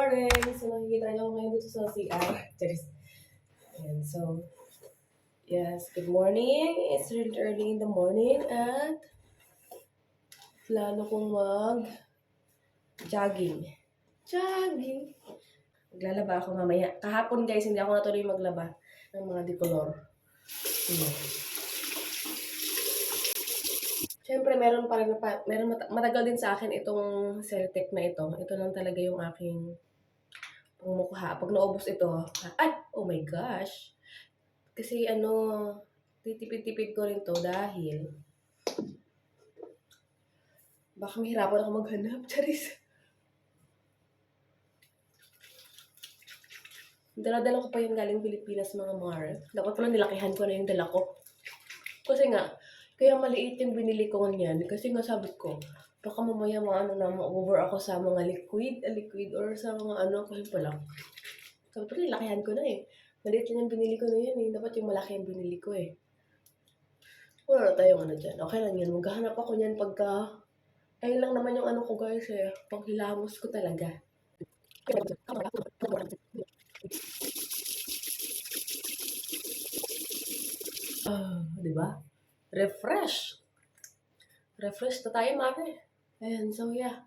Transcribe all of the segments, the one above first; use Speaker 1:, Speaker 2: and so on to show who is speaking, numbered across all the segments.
Speaker 1: morning! So, nakikita niyo ako ngayon dito sa CR. Charis. Ayan, so, yes, good morning. It's really early in the morning at plano kong mag-jogging. Jogging! Maglalaba ako mamaya. Kahapon guys, hindi ako natuloy maglaba ng mga decolor. Ayan. Siyempre, matagal din sa akin itong Celtec na ito. Ito lang talaga yung aking pangmukha. Pag naubos ito, ay, oh my gosh. Kasi titipid-tipid ko rin to dahil baka mahirapan ako maghanap. Charis. Dala-dala ko pa yung galing Pilipinas mga mar. Dapat pala nilakihan ko na yung dala ko. Kasi nga, kaya maliit yung binili ko niyan. Kasi nga sabi ko, baka mamaya ma-over ako sa mga liquid or sa mga kasi pala. Sabi ko, nilakihan ko na eh. Maliit lang yung binili ko na yan eh. Dapat yung malaki yung binili ko eh. Wala na tayong dyan. Okay lang yan. Maghahanap ako niyan pagka... Ayun lang naman yung ko guys eh. Panghilamos ko talaga. Diba? Refresh! Refresh na tayo, mami. Ayan, so yeah.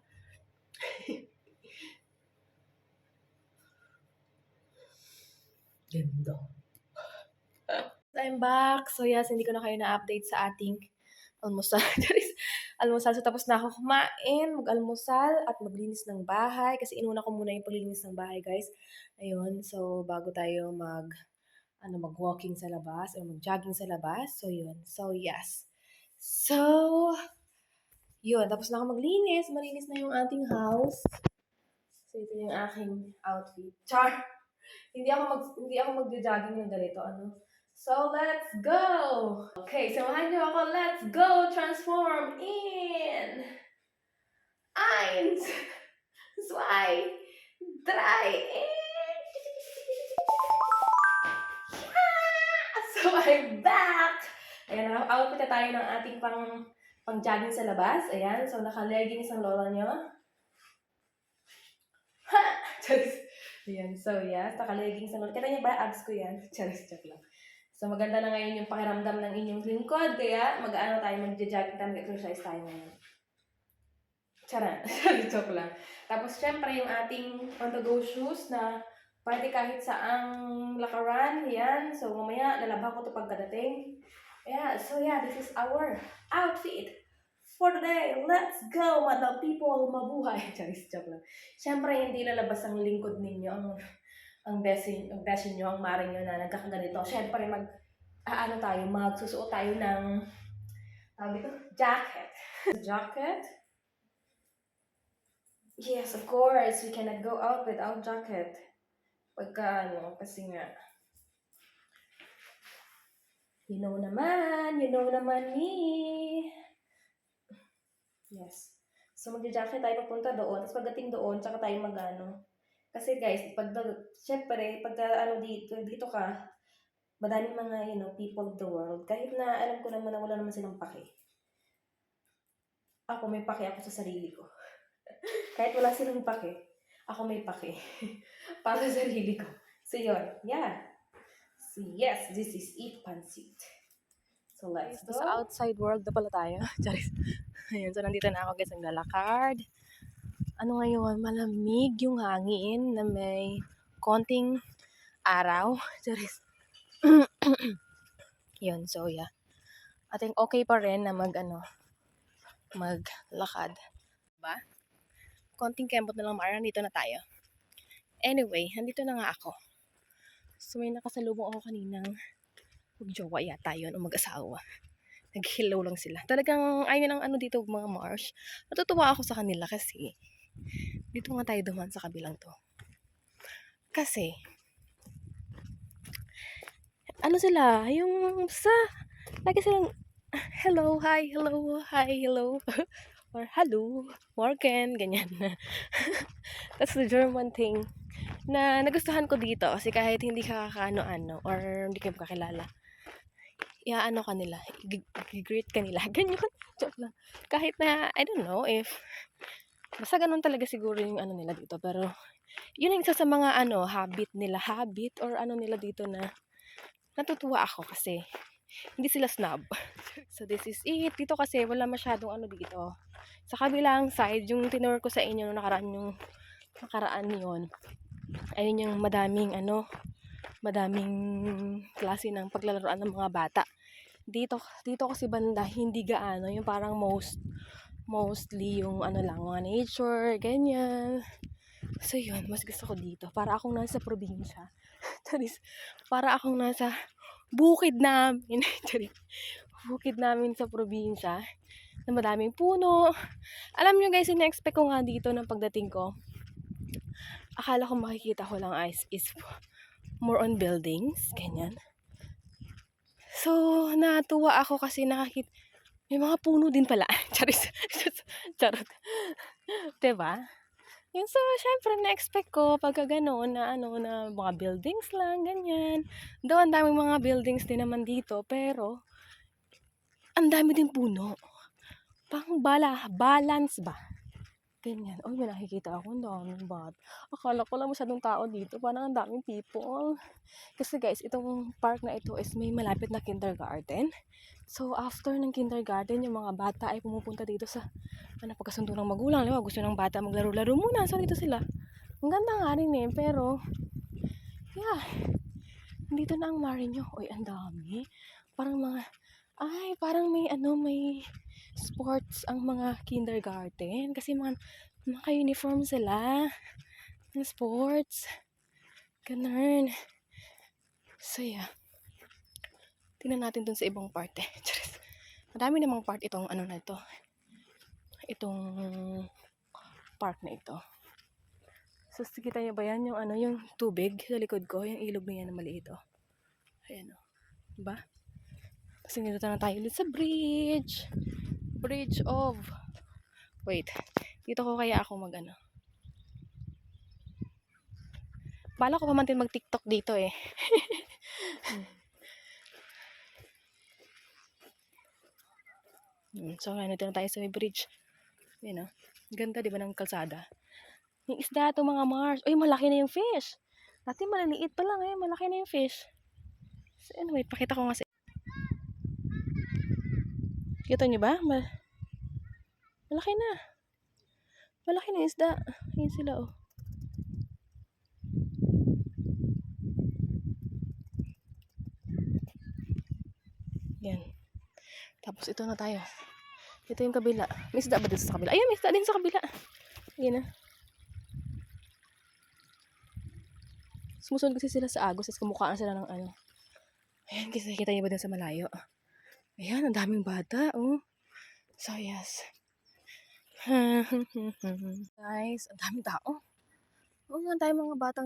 Speaker 1: Ganda. I'm back. So yes, hindi ko na kayo na-update sa ating almusal. Almusal. So tapos na ako kumain, mag-almusal at maglinis ng bahay. Kasi inuna ko muna yung paglinis ng bahay, guys. Ayun. So bago tayo mag-walking sa labas o mag-jogging sa labas. So yun. So yes. So yun. Tapos na ako maglinis. Malinis na yung ating house. So ito yung aking outfit. Char! Hindi ako mag-jogging ng ganito. So, let's go! Okay, samahan niyo ako. Let's go! Transform in 1, 2, 3, So, I'm back! Ayan, outfit na tayo ng ating pang-jogging sa labas. Ayan, so naka-leggings ang lola niyo. Ha! Charis. Ayan, so yes, naka-leggings ang lola. Kita niyo ba, abs ko yan? Charis, joke lang. So, maganda na ngayon yung pakiramdam ng inyong lingkod. Kaya, mag-jogging tayo, mag-exercise tayo ngayon. Charot. Joke lang. Tapos, syempre, yung ating on-the-go shoes na pwede kahit saang lakaran. Yan. So, mamaya, lalabhan ko ito pagkadating. Yeah. So, yeah, this is our outfit for today. Let's go, madam people, mabuhay. Charis, joke lang. Syempre, hindi lalabas ang lingkod ninyo, ang besin nyo, ang mare nyo na nagkakaganito. Siyempre, magsusuot tayo ng, jacket. Jacket? Yes, of course. We cannot go out without jacket. Kasi nga, you know naman me. Yes. So, magja-jacket tayo papunta doon. Tapos pagdating doon, tsaka tayo Kasi guys, syempre, dito ka, madaming mga, people of the world. Kahit na alam ko naman na wala naman silang pake. Ako may pake ako sa sarili ko. Kahit wala silang pake, ako may pake. Para sa sarili ko. So yun, yeah. So yes, this is Eat Pansit. So let's go. Sa outside world na pala tayo. Charis. Ayan, so nandito na ako guys, naglalakad. Ngayon, malamig yung hangin na may konting araw. Charis. Yun, so yeah. I think okay pa rin na maglakad. Diba? Konting kembot na lang dito na tayo. Anyway, nandito na nga ako. So may nakasalubong ako kaninang mag-jowa yata yun o mag-asawa. Nag-hello lang sila. Talagang ayun ang dito mga Marsh. Natutuwa ako sa kanila kasi dito nga tayo duman sa kabilang to. Kasi sila, yung lagi silang hello, hi, hello. Or hello, Morgan, ganyan. That's the German thing na nagustuhan ko dito kasi kahit hindi ka kakano-ano or hindi ka kakilala, ka nila, i-greet ka nila, ganyan. Joke lang. Kahit na, I don't know if Basta gano'n talaga siguro yung ano nila dito, pero yun yung isa sa mga ano, habit or ano nila dito na natutuwa ako kasi hindi sila snob. So this is it. Dito kasi wala masyadong ano dito. Sa kabilang side, yung tinuro ko sa inyo nung nakaraan yun, ayun yung madaming klase ng paglalaroan ng mga bata. Dito kasi banda, hindi gaano, yung parang mostly yung ano lang, mga nature, ganyan. So yun, mas gusto ko dito. Para akong nasa probinsya. Charis, para akong nasa bukid namin. Charis, bukid namin sa probinsya. Na madaming puno. Alam nyo guys, ina-expect ko nga dito ng pagdating ko. Akala ko makikita ko lang is more on buildings, ganyan. So, natuwa ako kasi may mga puno din pala. Charis. Charot. Diba? Yun, so, syempre, na-expect ko pagka gano'n na na mga buildings lang, ganyan. Though, ang daming mga buildings din naman dito, pero, ang dami din puno. Balance ba? Ganyan. May nakikita ako, ang daming bat. Akala ko lang masyadong tao dito, parang ang daming people. Kasi guys, itong park na ito is may malapit na kindergarten. So, after ng kindergarten, yung mga bata ay pumupunta dito sa pagkasundo ng magulang. Diba? Gusto ng bata maglaro-laro muna. So, dito sila. Ang ganda nga rin pero, yeah, dito na ang Marinyo. Ang dami. Parang may sports ang mga kindergarten. Kasi mga naka-uniform sila. Ng sports. Ganun. So, yeah. Tingnan natin dun sa ibang part eh. Madami namang part itong na ito. Itong park na ito. So, kita niyo ba yan? Yung tubig sa likod ko. Yung ilog na yan na maliit oh. Ayan oh. Diba? Tapos nandito na tayo ulit sa bridge. Bridge of... Wait. Dito ko kaya ako Bala ko pa man din mag-TikTok dito eh. So, nandito na tayo sa may bridge. Ayan oh. Ganda diba ng kalsada? Yung isda itong mga Mars. Malaki na yung fish. Dati maliliit pa lang malaki na yung fish. So anyway, pakita ko nga sa... Kita nyo ba? Malaki na. Malaki na yung isda. Ayan sila oh. Yan. Tapos ito na tayo. Ito yung kabila. May isda ba dito sa kabila? Ayun, may isda din sa kabila. Ayan na. Sumusunod kasi sila sa agos. Tapos kumukhaan sila ng Ayan, kasi kita niyo ba din sa malayo? Ayan, ang daming bata. Oh. So, yes. Guys, ang daming tao. Ang daming mga batang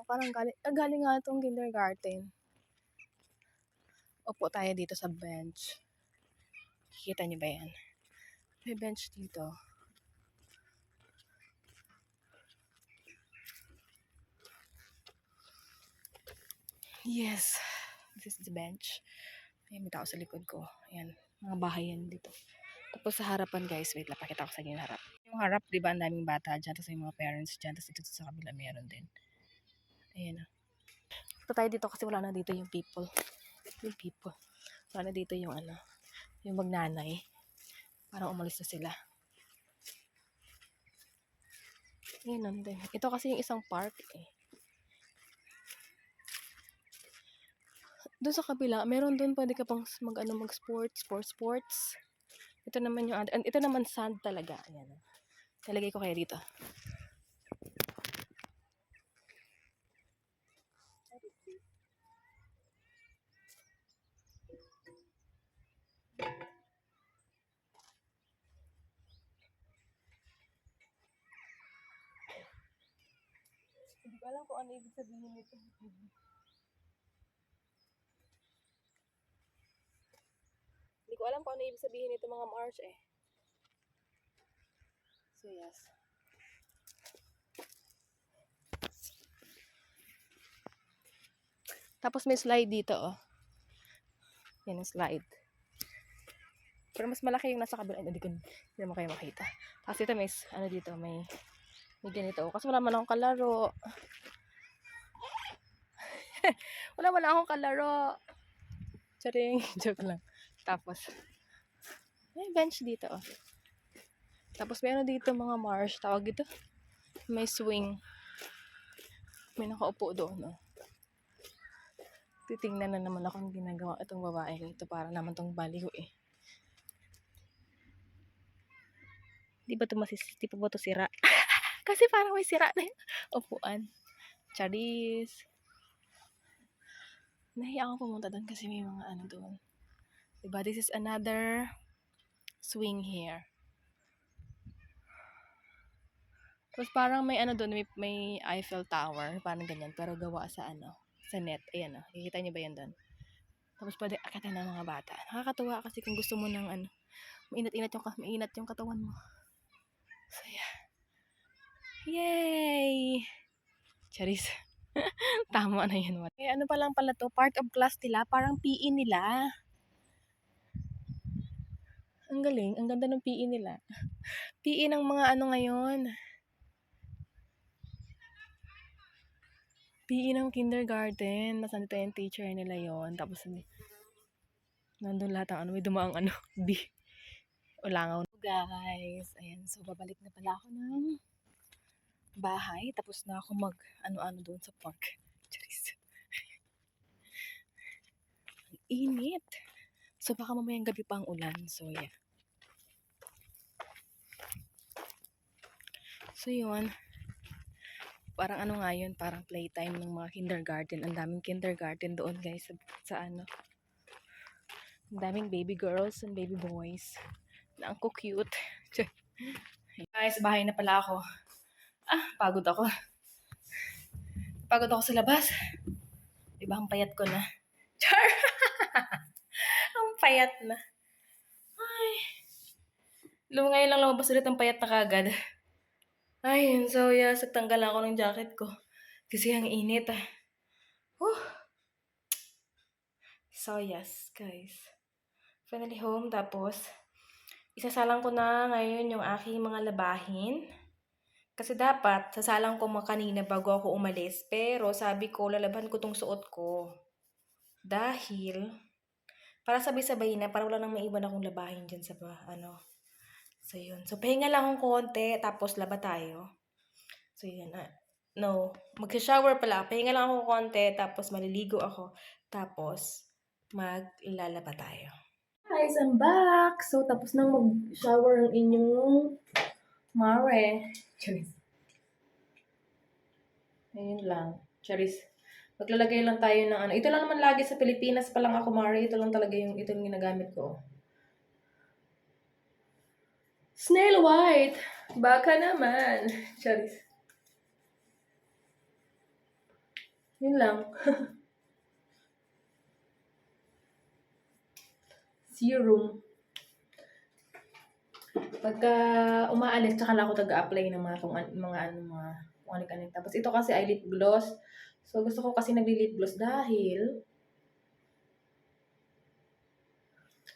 Speaker 1: parang galing nga itong kindergarten. Upo tayo dito sa bench. Kikita niyo ba yan? May bench dito. Yes. This is the bench. Ayan, may tao sa likod ko. Ayan, mga bahay yan dito. Tapos sa harapan guys, wait lang, pakita ko sa inyo yung harap. Yung harap, di ba, ang daming bata dyan. Tapos yung mga parents dyan. Tapos ito sa kabila, meron din. Ayan. Ito tayo dito kasi wala na dito yung people. Wala na dito yung yung magnanay. Parang umalis na sila. Ayan nandun. Ito kasi yung isang park eh. Doon sa kabila, meron doon pwede ka pang mag-sports. Ito naman ito naman sand talaga. Ayan. Talagay ko kaya dito. Hindi ko alam kung ano ibig sabihin nito. Hindi ko alam kung ano ibig sabihin nito mga Mars eh. So yes. Tapos may slide dito oh. Yan ang slide. Pero mas malaki yung nasa kabila. Hindi naman kayo makita. Tapos ito may, ano dito, may ganito. Kasi wala man akong kalaro. Wala man akong kalaro. Charing, joke lang. Tapos, may bench dito, oh. Tapos meron dito mga marsh, tawag dito. May swing. May nakaupo doon, oh. Titingnan na naman ako ang ginagawa itong babae ito, para naman tong baliho eh. Di ba to sira? Kasi parang may sira na yung upuan. Charis. Nahiya ako pumunta doon kasi may mga ano doon. Diba, this is another swing here. Tapos parang may ano doon, may Eiffel Tower, parang ganyan, pero gawa sa ano, sa net. Ayan, oh. Kikita niyo ba yan doon? Tapos pwede akitin ng mga bata. Nakakatuwa kasi kung gusto mo ng ano, mainit yung katawan mo. So yeah. Yay! Charis. Tama na yun. Eh, ano pa lang pala to, part of class nila, parang PE nila. Ang galing, ang ganda ng PE nila. PE ng mga ano ngayon. PE ng kindergarten. Nasaan dito yung teacher nila yon. Tapos nandun lahat ang ano, may dumaang ano, B. Ulangaw. Guys, ayan, so babalik na pala ako ng bahay. Tapos na ako mag ano-ano doon sa park. Charis. Ang init. So baka mamayang gabi pa ang ulan. So yeah. So yun. Parang ano nga yun, parang playtime ng mga kindergarten. Ang daming kindergarten doon guys sa ano. Ang daming baby girls and baby boys. Na ang cute. Guys, bahay na pala ako. Pagod ako. Pagod ako sa labas. Diba, ang payat ko na. Char! Ang payat na. Ay. Ngayon lang lumabas ulit ang payat na kagad. Ay, so yeah, tanggal ako ng jacket ko. Kasi ang init So yes, guys. Finally home, tapos isasalang ko na ngayon yung aking mga labahin. Kasi dapat, sasalang ko kanina bago ako umalis. Pero sabi ko, lalaban ko tong suot ko. Dahil, para sabay-sabay na, para wala nang maiwan akong labahin dyan sa ano. So yun. So pahinga lang akong konti, tapos laba tayo. So yun no, mag-shower pala. Pahinga lang ako konti, tapos maliligo ako. Tapos, maglalaba tayo. Guys, I'm back! So, tapos nang mag-shower ang inyong mare. Charis. Ayun lang. Charis. Maglalagay lang tayo ng ano. Ito lang naman lagi sa Pilipinas pa lang ako, mare. Ito lang talaga yung ginagamit ko. Snail White! Baka naman. Charis. Yun lang. Serum. Pagka umaalis, tsaka lang ako taga-apply ng mga kung ano. Tapos ito kasi ay lip gloss. So gusto ko kasi nagli-lip gloss dahil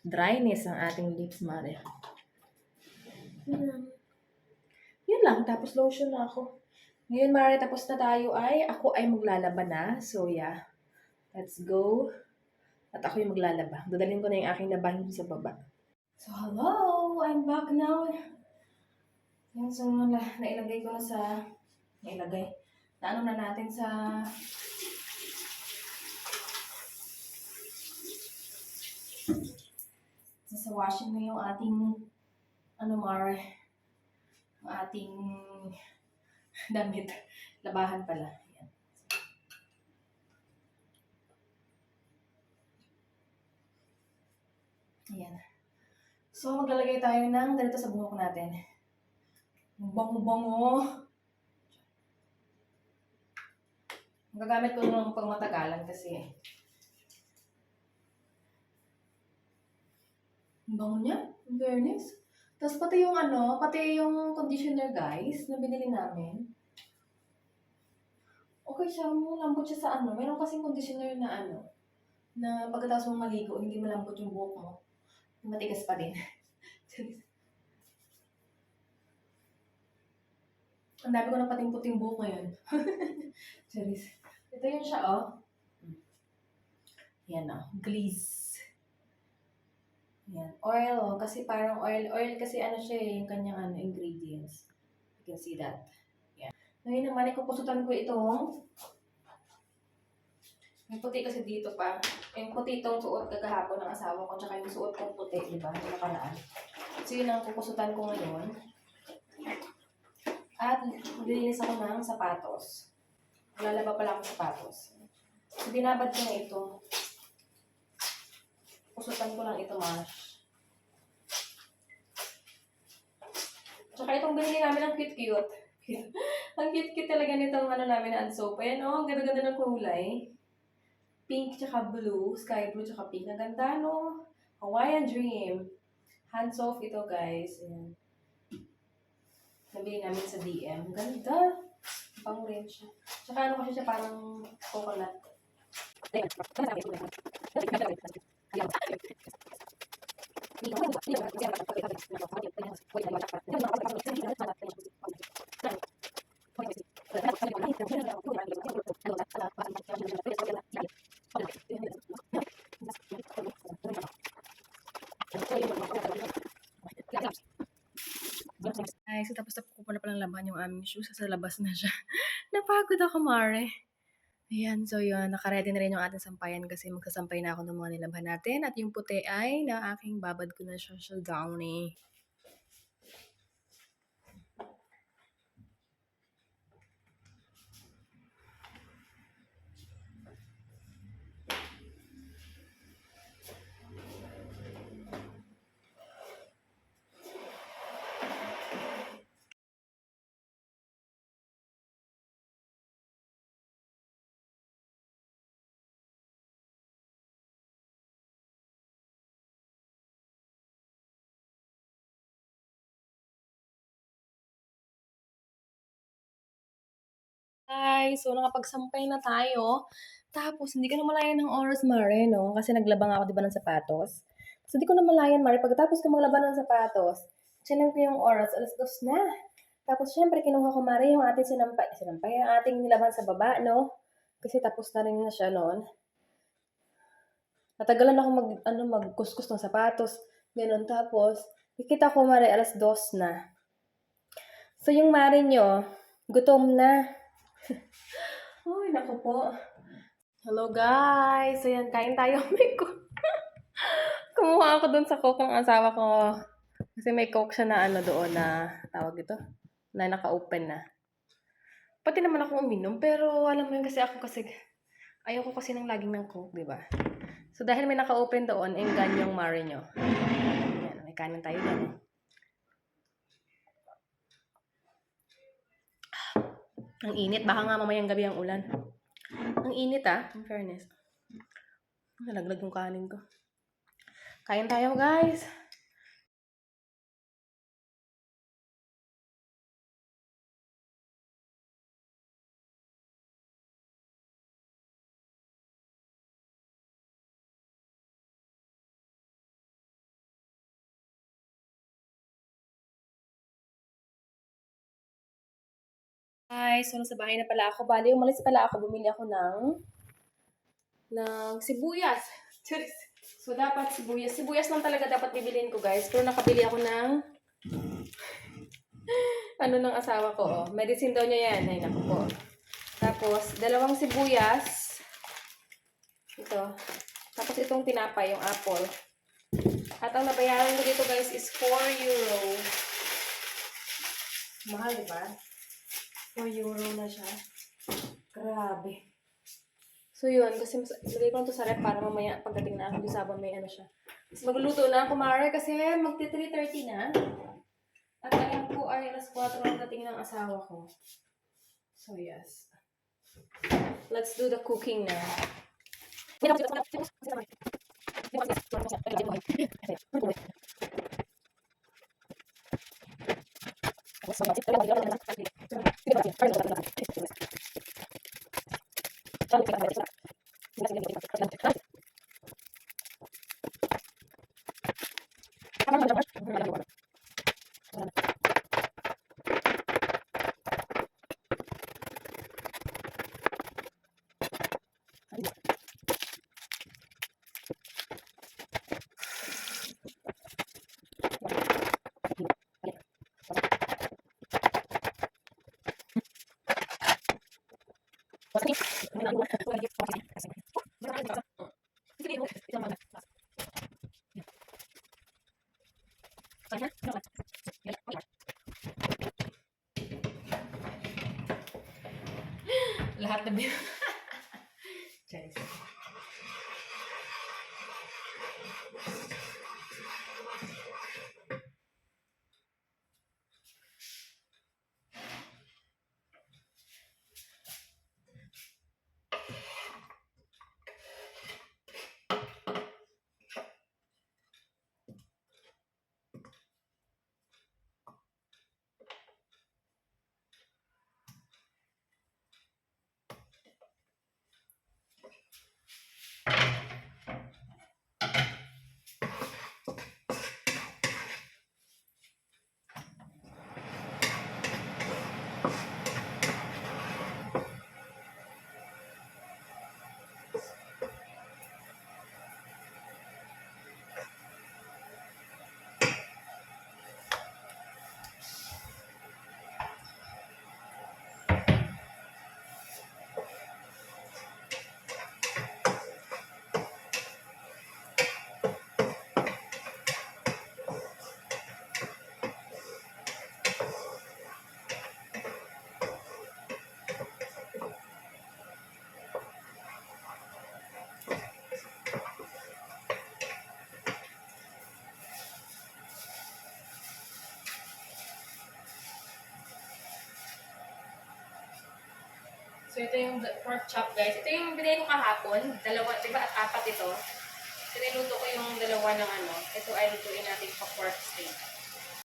Speaker 1: dryness ang ating lips, mare. Yun lang. Tapos lotion na ako. Ngayon, mare, tapos na tayo ako ay maglalaba na. So yeah. Let's go. At ako yung maglalaba. Dadalhin ko na yung aking labahin sa baba. So hello! I'm back now. Yan, so nailagay ko na sa naano na natin sa washing na yung ating mare, ang ating damit. Labahan pala. Yan. Ayan. So maglalagay tayo ng ganito sa buhok natin. Bango-bango. Gagamit ko nung pagmatagalan kasi ang bango niya, in fairness. Tapos pati yung conditioner guys, na binili namin. Okay siya, malambot siya sa meron kasing conditioner na na pagkatapos mong maligo, hindi malambot yung buhok mo. Matigas pa din. Ang dami ko na pating puting buhok ngayon. Charis. Ito yun siya, oh. Yan, oh. Glaze. Yan. Oil, oh. Kasi parang oil. Oil kasi ano siya, yung kanyang ingredients. You can see that. Yan. Ngayon naman, ikukusutan ko itong may puti kasi dito pa. Yung puti itong suot kagahapon ng asawa ko, tsaka yung suot kong puti, di ba? Yung nakaraan. So, yun ang kukusutan ko ngayon. At maglilinis ako ng sapatos. Lalaba pala akong sapatos. So, binabad ko na ito. Kusutan ko lang ito, Marsh. Tsaka itong binili namin ang cute-cute. Ang cute-cute talaga nitong namin na soap. Ayan, oh, ang ganda-ganda ng kulay. Pink tsaka blue, sky blue tsaka pink. Ang ganda, no? Hawaiian Dream. Hands off ito, guys. Ayan. Nabili namin sa DM. Ganda. Pang rin siya. Tsaka ano kasi siya parang coconut. Ay, so tapos na po pala palang laban yung aming shoes. Sa labas na siya. Napagod ako, Mare. Ayan, so yun. Nakaready na rin yung ating sampayan kasi magsasampay na ako ng mga nilabhan natin. At yung puti ay na aking babad ko na siya sa downy. Hi! So, nakapagsampay na tayo. Tapos, hindi ko na malayan ng oras, Mare, no? Kasi naglaba nga ako, di ba, ng sapatos. So, hindi ko na malayan, Mare. Pagkatapos ko maglaba ng sapatos, chinan ko yung oras, 2:00 na. Tapos, syempre, kinuha ko, Mare, yung ating sinampay, ang ating nilaban sa baba, no? Kasi tapos na rin na siya noon. Natagalan ako magkuskus ng sapatos. Ganun. Tapos, kikita ko, Mare, 2:00 na. So, yung Mare nyo, gutom na. Uy, naku po. Hello guys! So yan, kain tayo. May kumuha ako dun sa coke ng asawa ko. Kasi may coke siya na doon na, tawag ito, na naka-open na. Pati naman ako uminom, pero alam mo yun kasi ayaw ko kasi ng laging ng coke, di ba? So dahil may naka-open doon, enggan yung Mare nyo. Yan, may kanin tayo dyan. Ang init, baka nga mamayang gabi ang ulan. Ang init in fairness. Nalaglag yung kanin ko. Kain tayo guys! Guys, so nasa bahay na pala ako. Bali, umalis pala ako. Bumili ako ng sibuyas. So, dapat sibuyas. Sibuyas lang talaga dapat bibiliin ko, guys. Pero nakabili ako ng ng asawa ko, oh. Medicine daw niya yan. Ay, naku po. Tapos, 2 sibuyas. Ito. Tapos, itong tinapay, yung apple. At ang nabayaran ko dito, guys, is 4 euro. Mahal, diba? 4 euro na siya. Grabe. So, yun. Kasi lagay ko lang ito sa rep para mamaya pagdating na ako sa sabon may siya. Mas magluluto na ako, Mare, kasi magti 3:30 na. At alam ko ay 4:00 ang dating ng asawa ko. So, yes. Let's do the cooking now. Lahat na Charis. So, ito yung pork chop, guys. Ito yung binili ko kahapon. Dalawa, di ba? At apat ito. Niluto ko yung dalawa ng ano. Ito ay lutuin natin pa pork steak.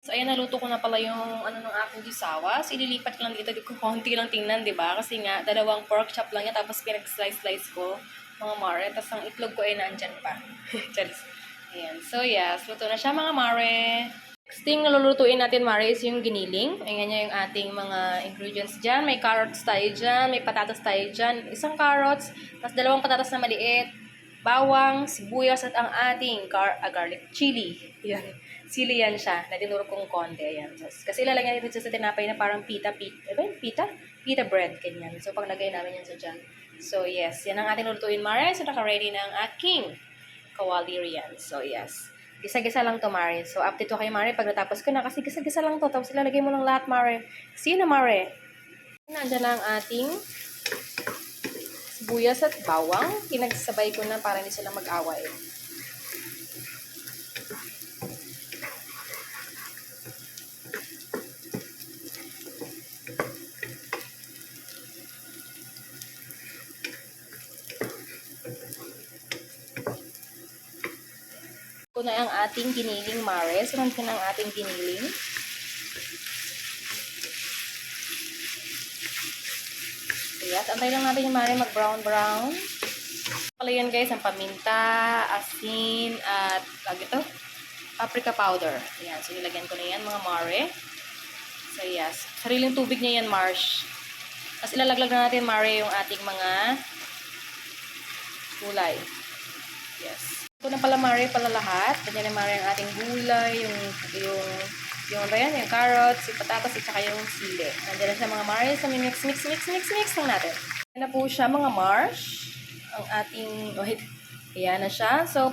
Speaker 1: So, ayan, naluto ko na pala yung ano ng aking gisawa. So, ililipat ko lang dito. Di ko konti lang tingnan, di ba? Kasi nga, dalawang pork chop lang yan. Tapos, pinag-slice-slice ko mga mare. Tapos, ang itlog ko ay nandyan pa. Charis. Ayan. So, yes. Luto na siya, mga mare. Next thing na lulutuin natin, Mare, is yung giniling. Ayan niya yung ating mga ingredients dyan. May carrots tayo dyan, may patatas tayo dyan. Isang carrots, tapos dalawang patatas na maliit, bawang, sibuyas, at ang ating garlic chili. Yan. Sili yan siya, na dinuro kong konti. Ayan. Kasi ilalagyan natin sa tinapay na parang pita bread, ganyan. So, paglagay namin yan sa dyan. So, yes. Yan ang ating lulutuin, Mare. So, naka-ready na ang aking kawali riyan. So, yes. Gisa-gisa lang to, Mare. So, update ko kay Mare pag natapos ko na. Kasi gisa-gisa lang to. Tapos ilalagay mo lang lahat, Mare. See you na, Mare. Nandiyan na ang ating sibuyas at bawang. Pinagsabay ko na para hindi sila mag-away. Ito na ang ating giniling, Mare. So, nandiyan ang ating giniling. Yes, antay lang natin yung Mare mag-brown-brown. Pala yan, guys, ang paminta, asin, at ito, paprika powder. Ayan, so nilagyan ko na yan, mga Mare. So, yes. Sariling tubig niya yan, Marsh. Tapos ilalaglag na natin, Mare, yung ating mga gulay. Yes. Ito na pala, Mare, pala lahat. Ganyan na, Mare, ang ating gulay, yung yung carrots, yung patatas, at saka yung sili. Nandiyan na siya, mga Mare. So, mix lang natin. Ayan na po siya, mga Marsh. Ang ating, ayan na siya. So,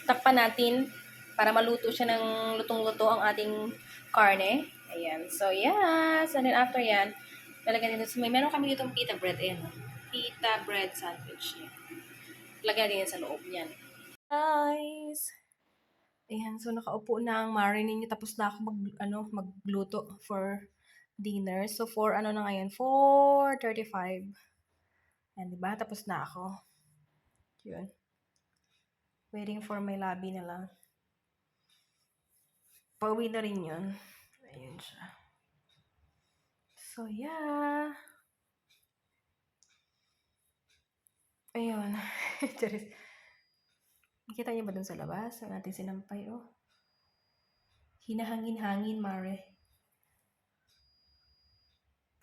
Speaker 1: takpan natin para maluto siya ng lutong-luto ang ating karne. Ayan. So, yes. And then, after yan, lalagyan din meron kami dito pita bread. Ayan. Pita bread sandwich. Ayan. Lagyan din sa loob niyan. Guys! Ayan, so nakaupo na ang Mare ninyo. Tapos na ako magluto for dinner. So, na ngayon? 4:35. Ayan, diba? Tapos na ako. Yun. Waiting for my labi na lang. Pauwi na rin yun. Ayun siya. So, yeah. Ayun. Charis. Nakita niyo ba dun sa labas? Ang ating sinampay, oh. Hinahangin-hangin, Mare.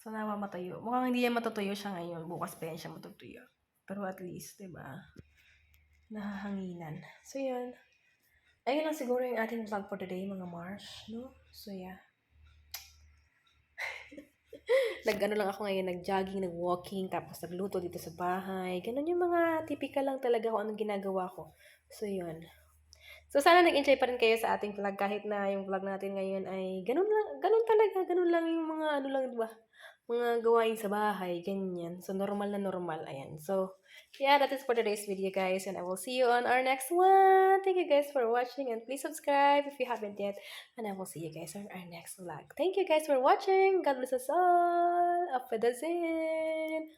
Speaker 1: So, matayo. Mukhang hindi yan matutuyo siya ngayon. Bukas pa yan siya matutuyo. Pero at least, diba? Nahahanginan. So, yun. Ayun lang siguro yung ating vlog for today, mga Marsh. No? So, yeah. Nag-ano lang ako ngayon, nag-jogging, nag-walking, tapos nagluto dito sa bahay. Gano'n yung mga typical lang talaga kung anong ginagawa ko. So, yun. So, sana nag-enjoy pa rin kayo sa ating vlog kahit na yung vlog natin ngayon ay gano'n lang, gano'n talaga, gano'n lang yung mga ano lang, 'di ba? Mga gawain sa bahay, ganyan. So, normal na normal, ayan. So, yeah, that is for today's video, guys, and I will see you on our next one. Thank you guys for watching, and please subscribe if you haven't yet, and I will see you guys on our next vlog. Thank you guys for watching. God bless us all. Auf Wiedersehen.